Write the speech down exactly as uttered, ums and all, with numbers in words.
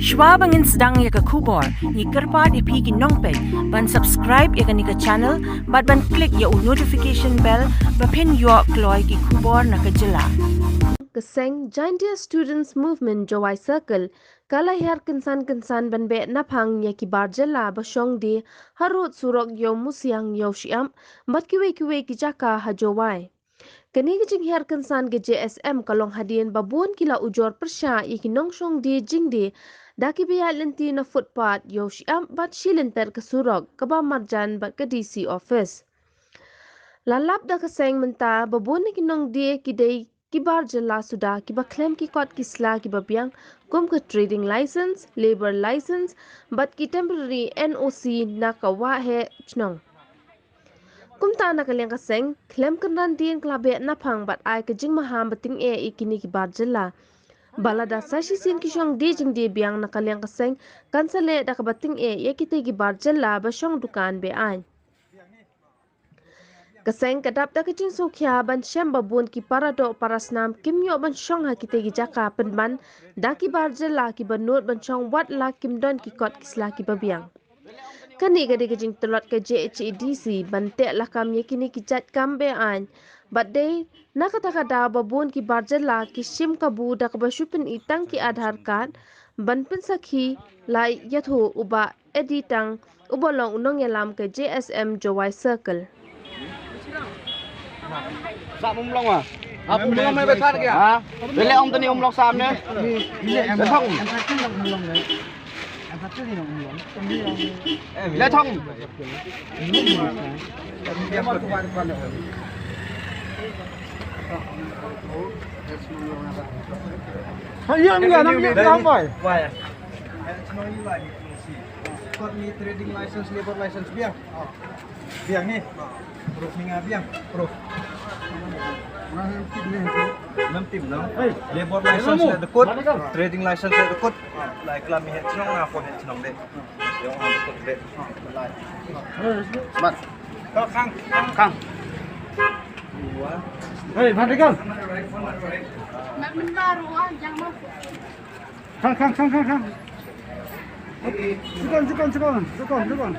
Shwa ba ngin sdang ïa ka khubor, ngi kyrpad ïa phi ki nongpeit ban subscribe ïa kane ka channel bad ban click ïa u notification bell ba phin ïoh kloi ki khubor na ka jylla. Ka seng Jaintia Students Movement Jowai Circle ka la hiar kynsan kynsan ban beh naphang ïa ki bar jylla ba shong die harud surok ïa u Musiang ïa u Shiap bad kiwei kiwei ki jaka ha Jowai. Kane ka jinghiar kynsan ka J S M ka long hadien ba bun ki la ujor pyrshah ïa ki nongshong die jingdie da kiba ïaid lynti na footpath ïa u Shiap bad shi lynter ka surok kaba marjan bad ka D C office. La lap da ka seng mynta ba bun na ki nongdie ki dei ki bar jylla suda kiba khlem ki kot ki sla kiba biang kum ka trading license, labour license bad ki temporary N O C na ka wah heh chnong. Kumta na ka liang ka seng, khlem kynran dien ka la beh naphang bad ai ka jingmaham ba tyngeh ïa kine ki bar jylla. Ba lada sa shisien ki shong die jingdie biang na ka liang ka seng, kan sa leh da kaba tyngeh ïa kita ki bar jylla ba shong dukan be-aiñ. Ka seng ka dap da ka jingsngewkhia ban shem ba bun ki para doh para snam kim ïoh ban shong ha kita ki jaka pynban da ki bar jylla kiba nud ban shong wat la kim don ki kot ki sla kiba biang. Kane ka dei ka jingtlot ka J H A D C ban teh lakam ïa kine ki jait kam be-aiñ. Bad dei na kata ka daw ba bun ki bar jylla ki shim kabu da kaba shu pyni tang ki Aadhaar card ban pynsakhi la ïathuh u Bah Eddie Tang uba long u nongïalam ka J S M Jowai Circle. Sa um long wa. Ap um long mai ba thar kya? Ha? Bele ong tani um long sam ne. Bele thong. Bele thong. Ha, iya, iya, nang iya, nang boy. Kot ni trading license, labour license biang. Biang ni. Proof ni nga biang. Proof. Ngam tip ni. Ngam tip no. Labour license le dekut, trading license le dekut. Lai klam ni heh chnong, nga pun heh chnong de. Yong nga dekut de. Mat. Kang. Kang. Hey, Van Regan. Khang, khang, khang, khang, khang. Sukon, sukon, sukon, sukon, sukon.